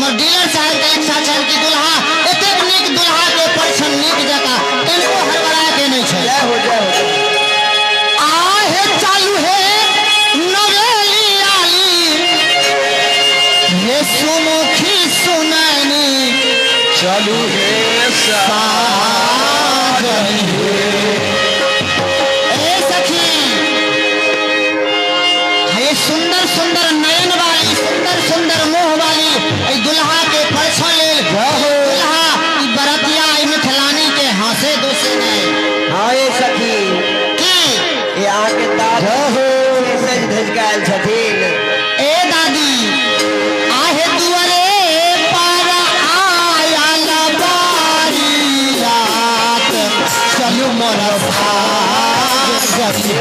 हमर डीलर साहब के इच्छा छनि कि दुल्हा एतेक नीक दुल्हा के परिछन नीक जकाँ तनिको हड़बड़ा के नहि छै। जय हो, जय हो। आहे चालू हे नवेली आली हे सुमुखी सुनैनी चलू हे साजनी हे। ए सखी, हे सुंदर सुंदर नयन वाली, सुंदर सुंदर मुँह वाली एहि दुल्हा के परिछन लेल दुल्हा ई बरतिया ई मिथिलानी के हंसे दोसे नहि। हाँ ये सखी, की ये अहाँके दादी सजि धजि के आयल छथिन। ए दादी, आहे दुआरे पर आयल बारियात चलू मोर साजनी।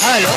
Hello.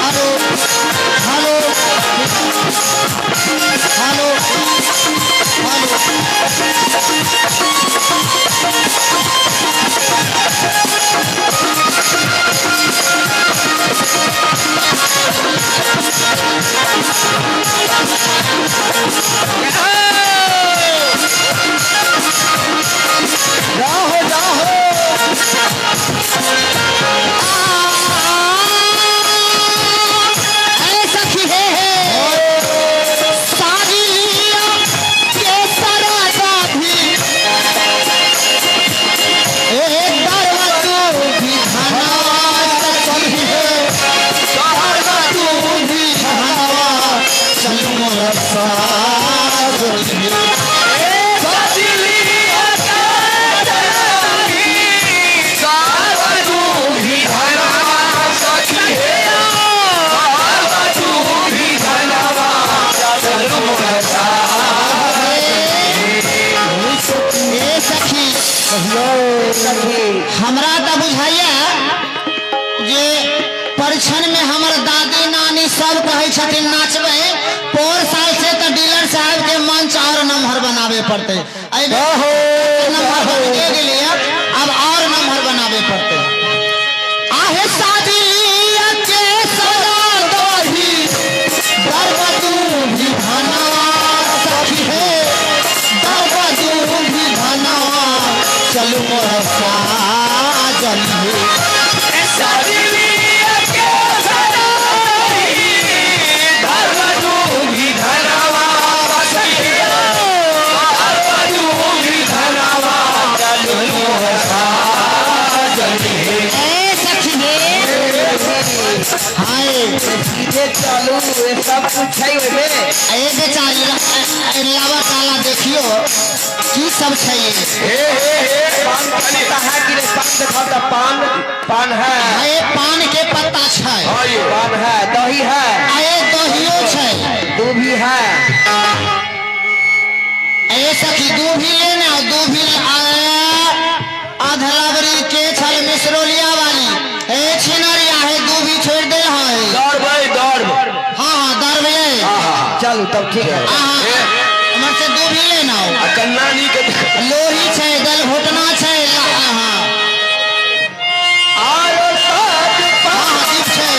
Hello hello hello hello. जाहो जाहो। ए सखी हे हे साजी लिया के सरादा भी ए दरवा तू भी धनवा सखी हे, दरवा तू भी धनवा चल मोर साजनी। ए सखी, सखी, हमरा तऽ बुझाइया जे परिछन में हमर दादी नानी सब कहै छथिन नाचबै। पोर साल से तऽ डीलर साहब के मंच और नमहर बनाबे पड़तै। एहि बेर नमहर बनिए गेलैया, अब और नमहर बनाबे पड़तै। आहे शादी के सदा दही दरवा तू भी धनवा सखी हे, दरवा तू भी धनवा चलू मोर साजन हे। ए सखी हे, हाय ये चलू, ये सब कुछ छै ओहिमे। ए बेचारी लावा काला देखियो की सब छै। पान पत्ता है कि नहीं? पान देखाओ तऽ पान, पान है। ए पान के पत्ता छै। पान है, दही है। ए दहियो छै। दूभी है। ए सखी दूभी ले ना, दूभी अधलबरी के छल मिसरोलिया वाली ए छिनरिया है, दूभी छोड़ दे है। दौड़बै दौड़। हाँ हाँ दरबे। चलू तब ठीक है। हाँ हमर से दूभी ले ना। आ कन्नानी के लोही छै, दल घोटना छै। हाँ आरो साज हाँ हाँ दीप छै।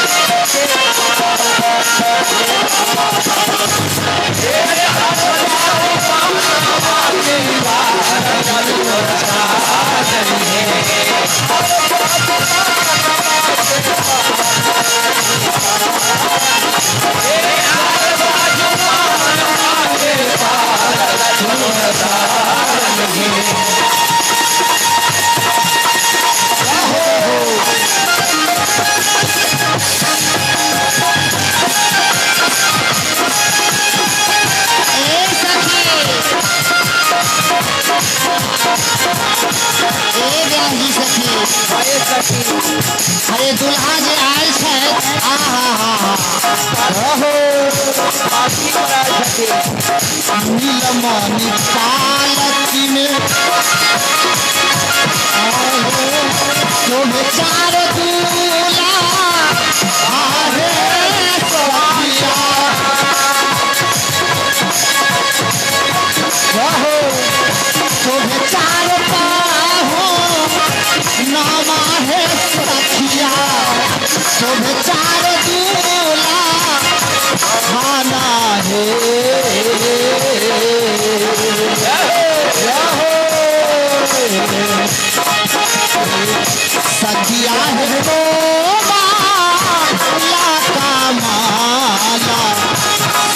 ए जी सखी। अरे सखी। अरे दुल्हा जे आयल छै, आ हा हा हा। पार्टी पर आयल छथिन। नीलमणि पालकी में शोभे चार दूल्हा आहे सखिया। शोभे चार पाहो नामा है सखिया। शोभे चार दूल्हा खाना है। सखिया है माला का माला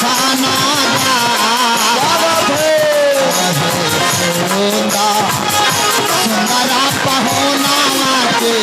साना सुंदरा पहुना के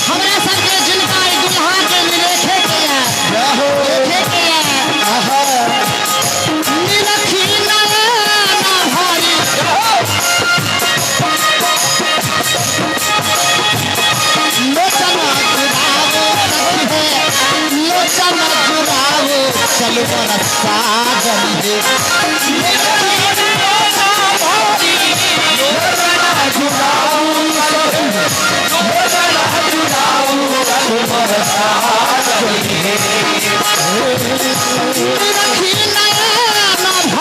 हमरा सबके जिनका ई दुल्हा के निरेखे के है, देखे के है, निरखी नैना भारी। लोचन जुड़ावो सखी है, लोचन जुड़ावो चलो साजन है। निरखी नैना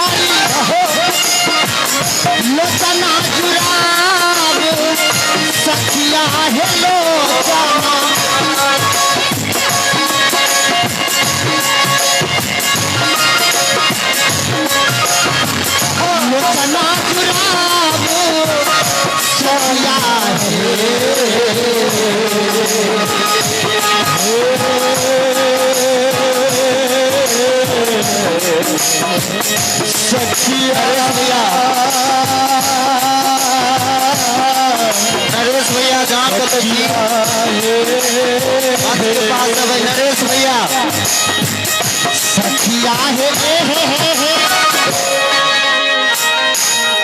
भारी, लोचन जुड़ावो सखिया है लोचना। लोचना जुड़ावो सखिया सखिया। नरेश भैया जहाँ कतौ छी मंच के पास अबै नरेश भैया। सखिया हे हे हे हे हे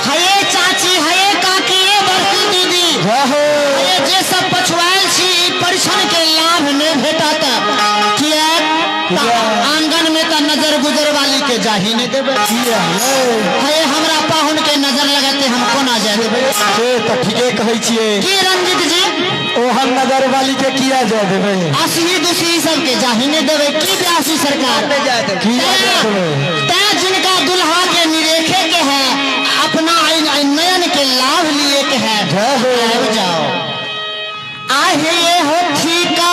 हे चाची, हे काकी, हे बड़की दीदी, हे जे सब पछुआल छी ई परिछन के लाभ नहि भेटत, किएक तऽ आंगन में तऽ नजर गुजर वाली के जाही नहि देबै। हे हमरा पाहुन के नजर लगेते हम कोना जाय देबै? से तऽ ठीके कहै छियै। की रंजित जी? ओहन नजर वाली के किया जाय देबै? असही दुसही सबके जाही नहि देबै। की व्यासी सरकार? किया जाय देबै? तैं जिनका दुल्हा के निरेखे के है, अपना नयन के लाभ लिए के है, जय हो। आबि जाओ। आहे ये हो ठीका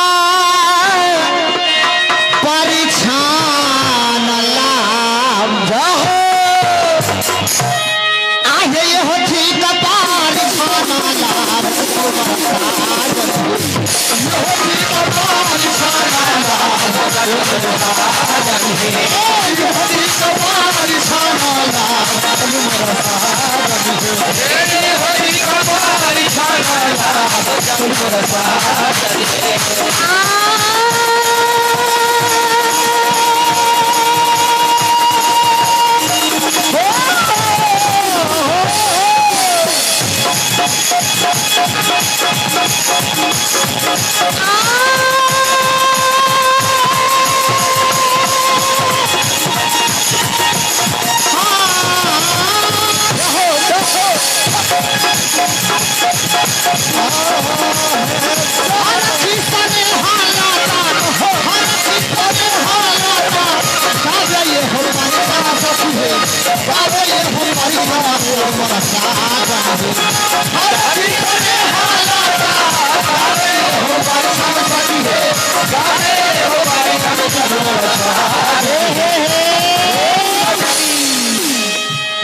परिछान लाभ। जय हो। आहे ये हो ठीका परिछान लाभ। साजन हे। हरि कवारी छानाला बजल मोर साजन हे। हरि कवारी छानाला बजल मोर साजन हे।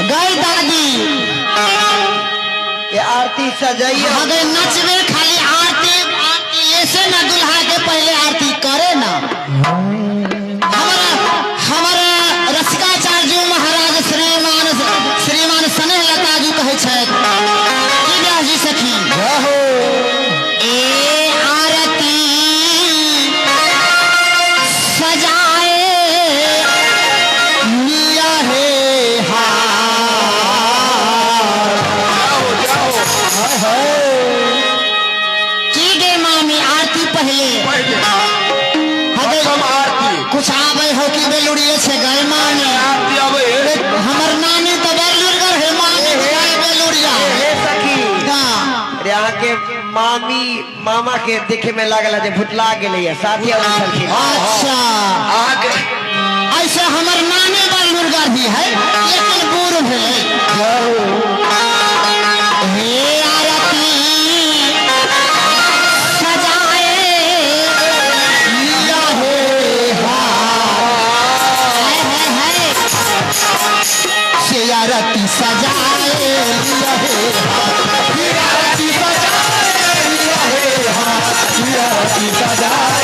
गई दादी ये आरती सजाइए। अगर नचबे खाली आरती आरती ऐसे ना दुल्हा के पहले आरती करे ना। हमारा हमारा रसिकाचार्य जी महाराज श्रीमान श्रीमान स्नेह लता जी कहै छथि की व्यास जी सखी ए आरती सजाए लिया हे हार। की गे मामी आरती पहले प्रथम आरती कुछ आवे हो कि बेलुड़िए छे गए मामी। आरती आवे। हमर नानी तो बेलुड़गर है मामी गए बेलुड़िया। हे सखी हाँ। अरे अहाँ के मामी मामा के देखे में लागल जे भुतला गेलै साथी आबै छलखिन। अच्छा अहाँ के ऐसे हमर नानी बेलुड़गर भी है लेकिन बूढ़ भेलै। हे आरती सजाए लिया हे हार। है है है से आरती सजाए लिया हे हार। आरती सजाए लिया हे हार। आरती सजाए